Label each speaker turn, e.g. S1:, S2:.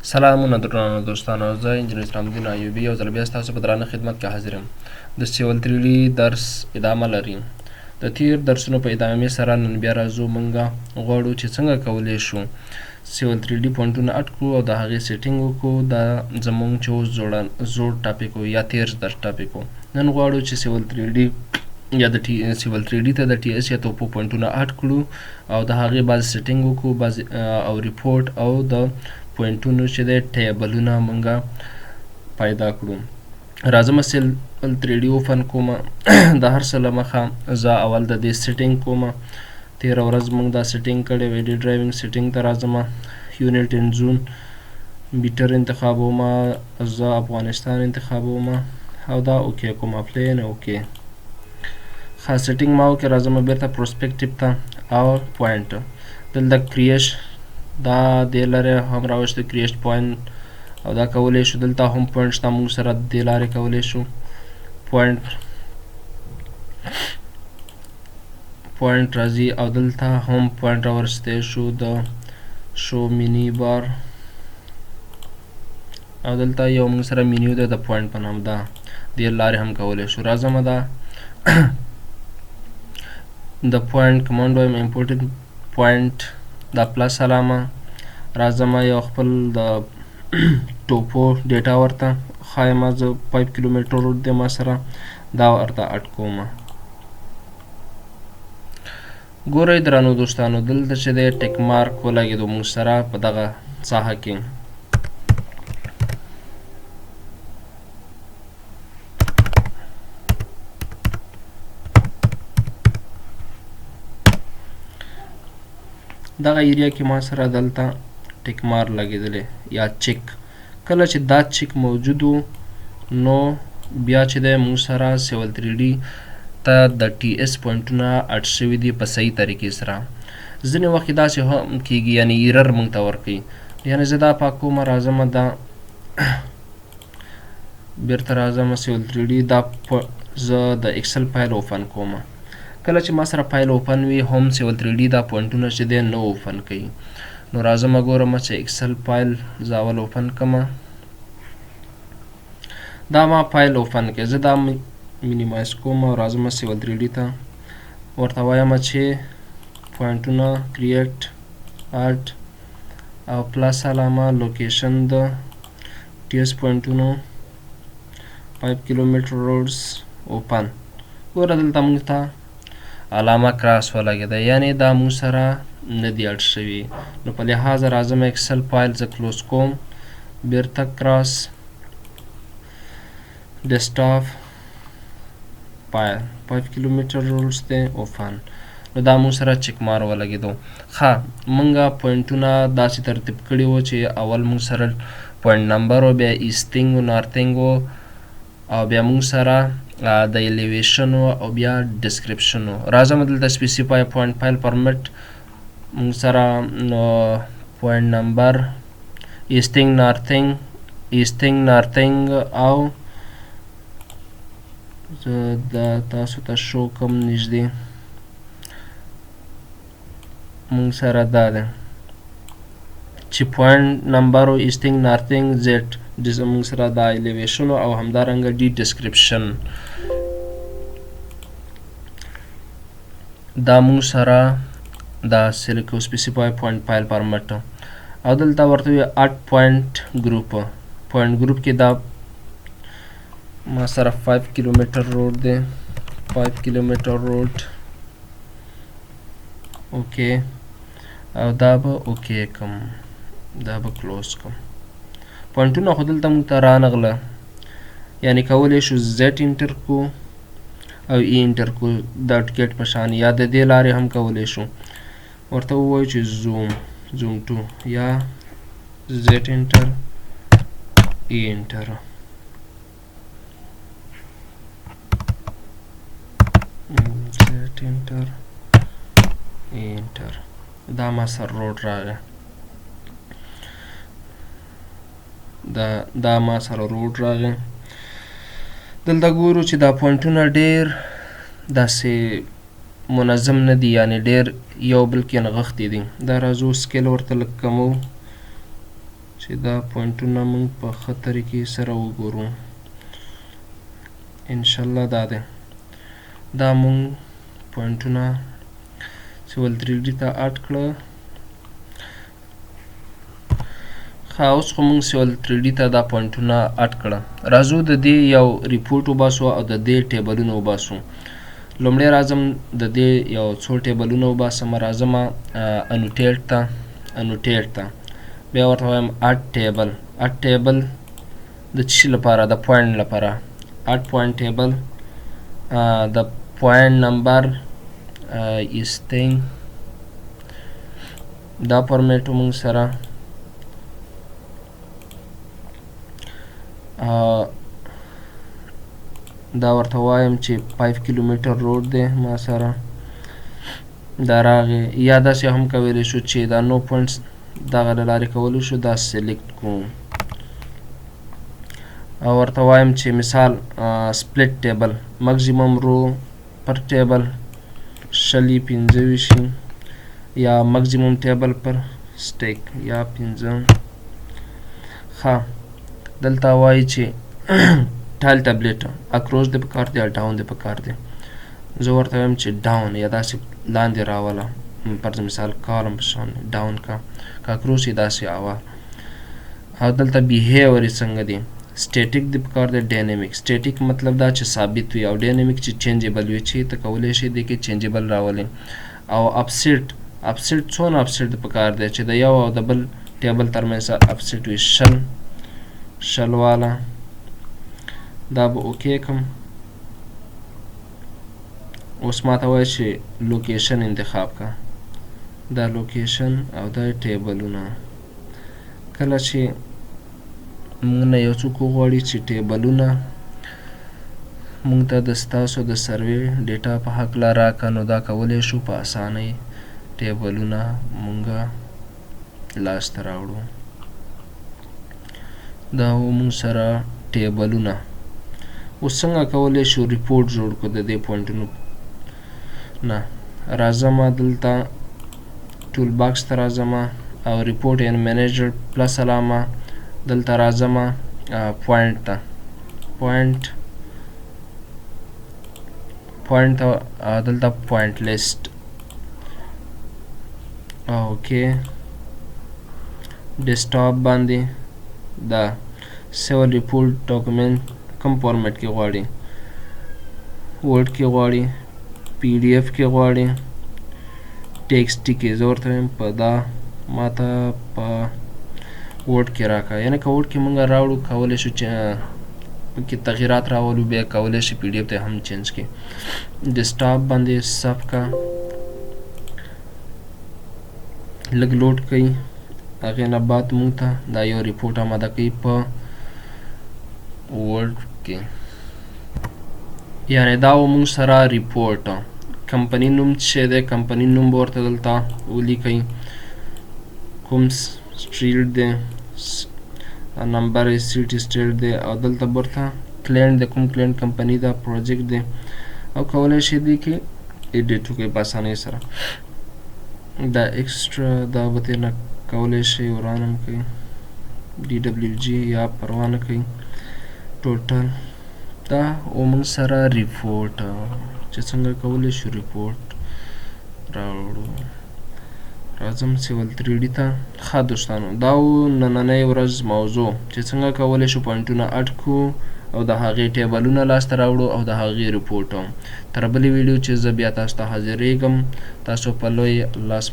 S1: سلامونه درنو دوستانو، زه انجنیر اسلام الدین ایوبي یو ځل بیا ستاسو په درانه خدمت کې حاضر یم. د Civil 3D درس ادامه لري. د تیر درسونو په ادامې سره نن بیا راځو. مونږه غواړو چې څنګه کولی شو Civil 3D پوینټونه add کړو او د هغې setting وکړو. دا زمونږ چې اوس زوړ topic یا تیر درس topic. نن غواړو چې Civil 3D یا د ټي Civil 3D ته د TS یا topo پوینټونه add کړو او د هغې بعضې setting وکړو، بعضې او report او د پوینټونو چې د table ونه مونږه پیدا کړو. راځم Civil 3D open کوم. د هر څه له مخه زه اول د دې setting کوم. تیره ورځ مونږ دا setting کړی و. Edit drawing setting ته راځم، unit and zone meter انتخابوم، زه افغانستان انتخابوم او دا okay کوم، apply نه okay. ښه، setting ما وکړ. راځم بیرته perspective ته او point دلته create، دا دې لارې هم راوستو create point او دا کولی شو. دلته هم point شته موږ سره، دې لارې کولی شو point راځي او دلته هم point راورستی شو د show menu bar او دلته یو موږ سره مینیو ده د point په نام، دا دې لارې هم کولی شو. راځم دا د point command وایم، import point، دا plus علامه. راځم یو خپل د topo data ورته ښایم. زه 5 کیلومتر road دی ما سره، دا ورته add کوم. ګورئ درنو دوستانو، دلته چې دی tick mark ولګېدو موږ سره په دغه ساحه کې. دغه area کې ما سره دلته tick mark لګېدلی یا چک. کله چې دا چک موجود و نو بیا چې دی موږ سره Civil 3D ته د TS پوینټونه add شوي دي په صحیح طریقې سره. ځینې وخت داسې هم کیږي، یعنی error موږ ته ورکوي. یعنی زه دا پاکوم، راځم دا بیرته راځم Civil 3D، دا زه د Excel file open کوم. کله چې ما سره file open وي هم Civil 3D دا پوینټونه چې دی نه open کوي. نو راځم ګورم چې Excel file زه اول open کړم. دا ما file open کړ، زه دا minimize کوم او راځم Civil 3D ته، ورته وایم چې پوینټونه create add او plus علامه، location د TS پوینټونو 5 kilometer roads open. ګوره دلته موږ ته علامه cross ولګېده، یعنی دا موږ سره نه دی add شوي. نو په لحاظ راځم Excel file زه close کوم، بیرته cross، desktop، file 5 kilometer roads دی، open. نو دا موږ سره check mark ولګېدو. ښه، موږ پوینټونه داسې ترتیب کړي وو چې اول موږ سره point number و، بیا easting و، northing و او بیا موږ سره د elevation او بیا description. راځم دلته specify point file format، موږ سره نو point number، easting، northing، easting، northing او زه دا تاسو ته شو کوم نږدې. موږ سره دا ده چې point number او easting، northing، Z موږ سره دا elevation او همدارنګه D description. دا موږ سره دا select specify point file format او دلته ورته وی add point group. Point group کې دا ما سره 5 kilometer road دی، 5 kilometer road، okay او دا به okay کوم، دا به close کوم. پوینټونه خو دلته موږ ته رانغله، یعنی کولی شو Z enter کو او E enter کو د ټکټ په شان، یا د دې لارې هم کولی شو ورته ووایو چې zoom، zoom to یا Z enter، E enter. Z enter، E enter. دا ما سره road راغی، دا ما سره road راغی. دلته ګورو چې دا پوینټونه ډیر داسې منظم نه دي، یعنی ډیر یو بل کې نغښتي دي. دا راځو scale ورته لږ کمو چې چې دا پوینټونه موږ په ښه طریقې سره وګورو. انشاءالله دا دی، دا موږ پوینټونه Civil 3D ته add کړه. ښه، اوس خو موږ Civil 3D ته دا پوینټونه add کړه. راځو د دې یو report وباسو او د دې ټیبلونه وباسو. لومړی راځم د دې یو څو ټیبلونه وباسم. راځم annotate ته، annotate ته بیا ورته وایم add table. Add table د څه شي لپاره؟ د point لپاره. Add point table، د point number easting، دا format موږ سره دا ورته وایم چې 5 کیلومتر road دی ما سره دا راغی. یا داسې هم کولی شو چې دا no points دغه له لارې کولی شو دا select کوو، او ورته وایم چې مثال split table، maximum row per table شلی 25، یا maximum table per stack یا 5. ښه، دلته وایي چې tile tabulate across دی پکار دی یا down دی پکار دی. زه ورته وایم چې down، یا داسې لاندې راوله، فرض مثال column په شان down کا، که across یې داسې اول. او دلته behavior یې څنګه دی؟ سټیټیک دی پکار دی، dynamic. Static مطلب دا چې ثابت وي، او dynamic چې changeable وي، چې ته کولی شې دې کې changeable راولې. او offset، offset څونه offset دی پکار دی چې د یو او د بل table ترمنځ offset وي؟ 20، 20 والا. دا به okay کم. اوس ما ته وایي چې location انتخاب کا، دا location او دا ټیبلونه. کله چې موږ نه یو څوک وغواړي چې ټیبلونه موږ ته د ستاسو د survey data په هکله راکه، نو دا کولی شو په اسانۍ ټیبلونه موږ لاسته راوړو. دا و موږ سره ټیبلونه. اوس څنګه کولی شو report جوړ کړو د دې پوینټونو نه؟ راځم دلته toolbox ته راځم او report and manager plus علامه، دلته راځم point ته، point ته، دلته point list. Okay، desktop باندې دا Civil report document کوم format کې غواړي؟ Word کې غواړي، PDF کې غواړي، text کې؟ زه ورته وایم په دا ماته په Word کې راکړه. یعنې که Word کې مونږ راوړو، کولی شو چې پکې تغیرات راولو، بیا کولی شي PDF ته هم change کړي. desktop باندې save کا، لږ load کوي، هغې نه بعد مونږ ته دا یو report آماده کوي په Word کې. یعنې دا و مونږ سره report. کمپنی نوم څه دی؟ کمپنی نوم به ورته دلته ولیکئ، کوم street دی، نمبر یې city state دی، او دلته به ورته client دی، کوم client کمپنی ده، project دی، او کولی شئ دې کې edit وکړئ په اسانۍ سره. دا extra دا به ترې نه کولی شئ وران هم کړئ، DWG یا پروا نه کوي. Total دا و موږ سره report چې څنګه کولی شو report راوړو. راځم Civil 3D ته. ښه دوستانو، دا و نننۍ ورځ موضوع چې څنګه کولی شو پوینټونه add کړو او د هغې ټیبلونه لاسته راوړو او د هغې report. تر بلې ویډیو چې زه بیا تاسو ته حاضرېږم، تاسو په لوی الله.